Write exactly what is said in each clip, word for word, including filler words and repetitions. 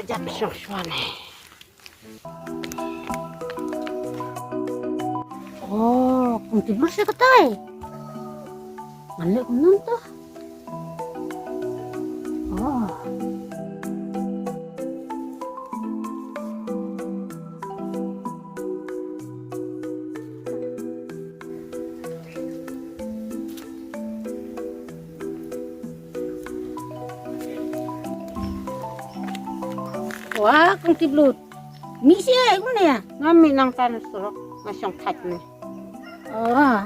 Jam shong shwa ne. Oh, kum ti blus ya katai. Ngan leh kumno to? Oh. Wah, kong ti blut. Mi si ai kumne ya? Nga mi nang tan surok, nga shong thait ne. Oh.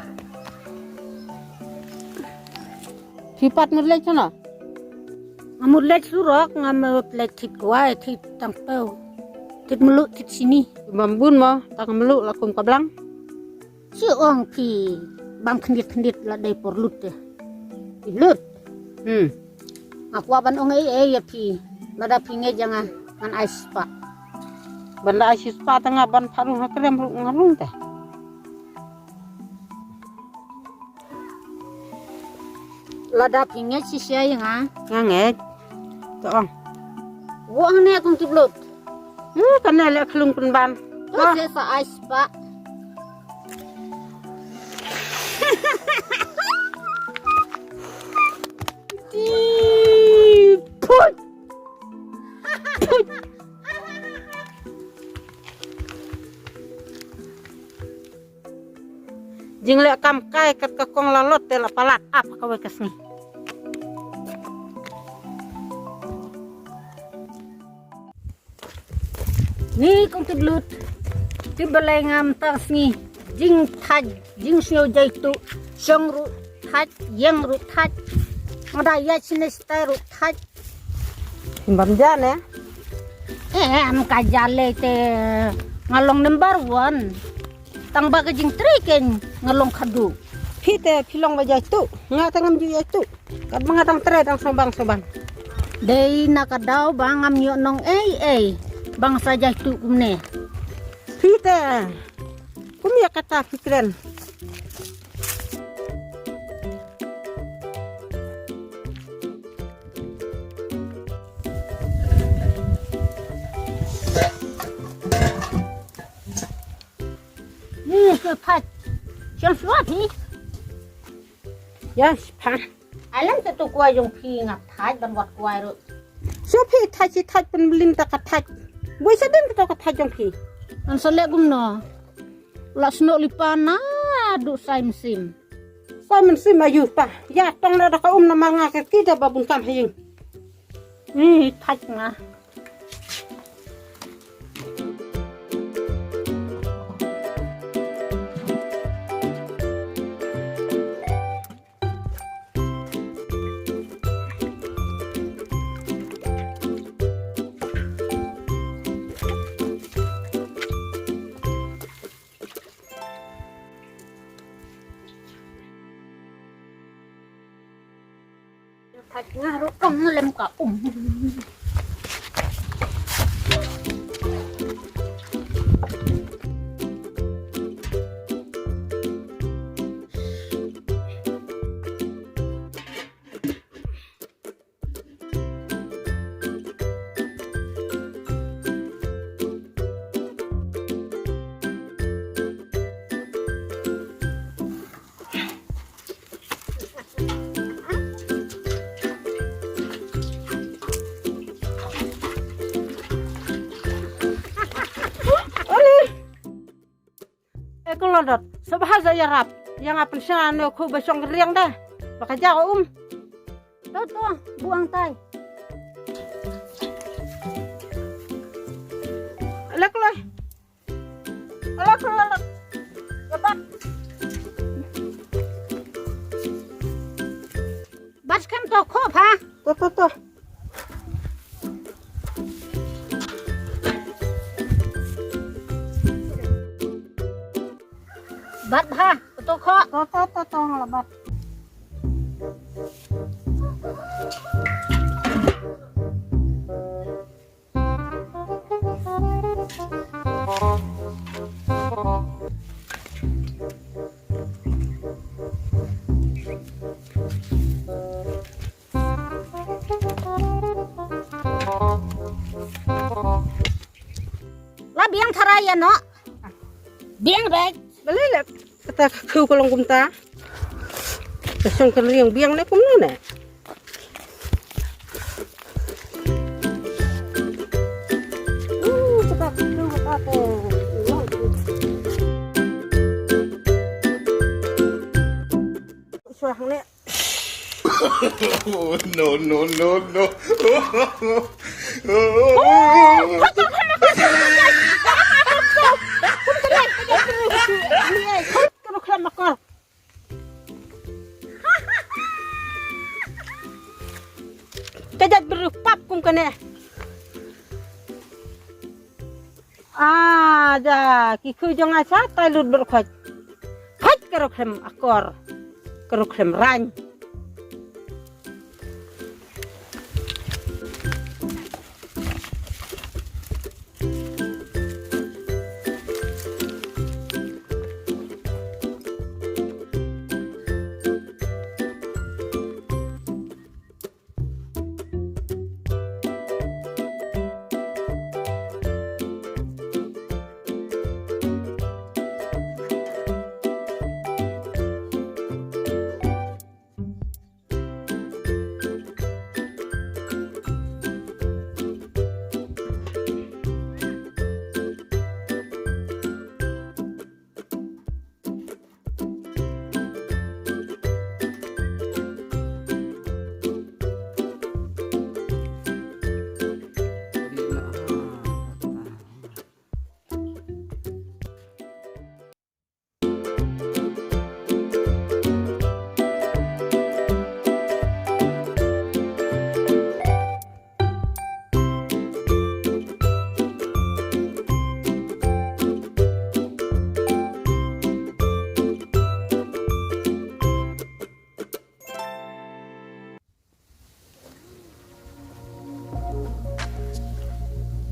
Phi pat mut leit shano? Nga mut leit surok, nga mut leit thit kwai, thit tang pew. Thit mluh, thit sini. Bam bun mo, tang mluh la kum ka blang. Shu ong phi bam khyndiat khyndiat la dei por lut te. Phi lut. Hmm. Nga kwah ban ong ei ei ïa phi. Lada phi ngeit ïa nga ngan ai spah. Ban da ai spah te nga ban pharung ha krem ruh nga rung te. Lada phi ngeit shisha ïa nga. Nga ngeit. To ong. Wah ne kong ti blut. Hm, kane leh khlung pynban. To se sa ai spah. Ti put. Put. Jingleh kam kai kat ka kong la lot te la palat ap kawei ka sngi. Ni kong ti blut. Ti balei ngam tang sngi. Jing thaj, jing sngew jai tu. Shong ruh thaj, ïeng ruh thaj. Ngada ïa sini stai ruh thaj. Bam ja ne? Eh, am ka ja le te nga long number one. Tang ba ka jingtrei kein nga long khadu. Phi te phi long ba jai tu, nga te ngam ju jai tu. Kat ba nga tang trei tang sobang sobang. Dei na ka daw ba ngam ïoh nong ei ei. Bang sa jai tu kumne. Phi te. Kum ïa kata phi kren. Ni se phat. Shan suat ni. Ya, pha. Alam sa tu kwai jong phi nga thaj ban wat kwai ruh. So phi thaj si thaj pynblin ta ka thaj. Bui sa din ka to ka thaj jong phi. An sa leh kumno. La snok lipa na du sai mynsiem. Sai mynsiem ayu pa. Ya tong na da ka um na mar nga ka ki da ba bun kam ha ïing. Ni thaj nga. Thaj nga ruh tong lem ka um. Oli. E ko lodot, sop ha za ïarap. Ïa nga pynshna ne ko ba shong riang da. Ba ka jaw um. To to, buang tai. Lek loi. Lek loi lek. Ya bat. Bat kam to ko pha. To to to. Bat ha, to kho. To to to to ngala bat. Ai ano. Biang bek. Balei leh kata ka khiew ka long kumta. Ka shong ka riang biang ne kumno ne. Uh, kata ka khiew kata te. Shuwa hangne. Oh, no, no, no, no. Ka jait briew pap kum kane. Ah, da, ki khiew jong nga sha tai lut bad u khoit. Khoit ka rukhlem akor, ka rukhlem rain.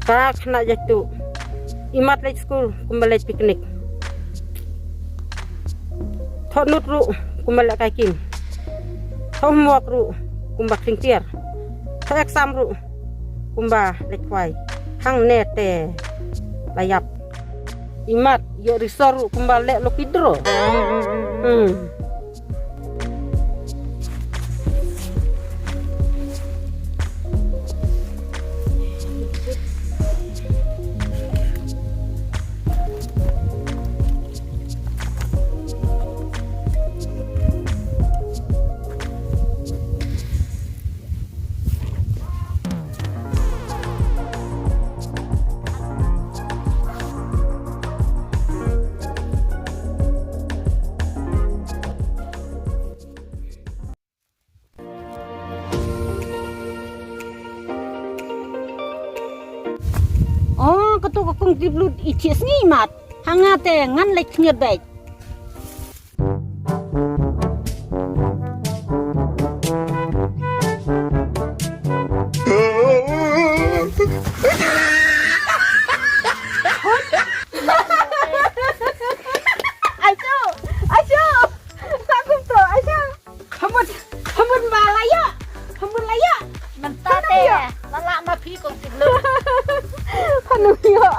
Ka khynnah jait tuh. Imat leit skul kumba leit picnic. Thoh nud ruh kumba leh kai kim. Thoh homework ruh kumba khring tiar. Thoh exam ruh kumba leit khwai. Hangne te la ïap. Imat ïoh result ruh kumba leh lucky draw. Hmm. Oh, kato ka kong Triplut i chih sngi mat. Ha nga te ngan leit khñiot beit. Ayo, ayo. Sa kumto, ayo. Hambun, hambun ba la ïoh. Hambun la ïoh. Mynta te la lah ma phi kong Triplut. Phan ym ïoh.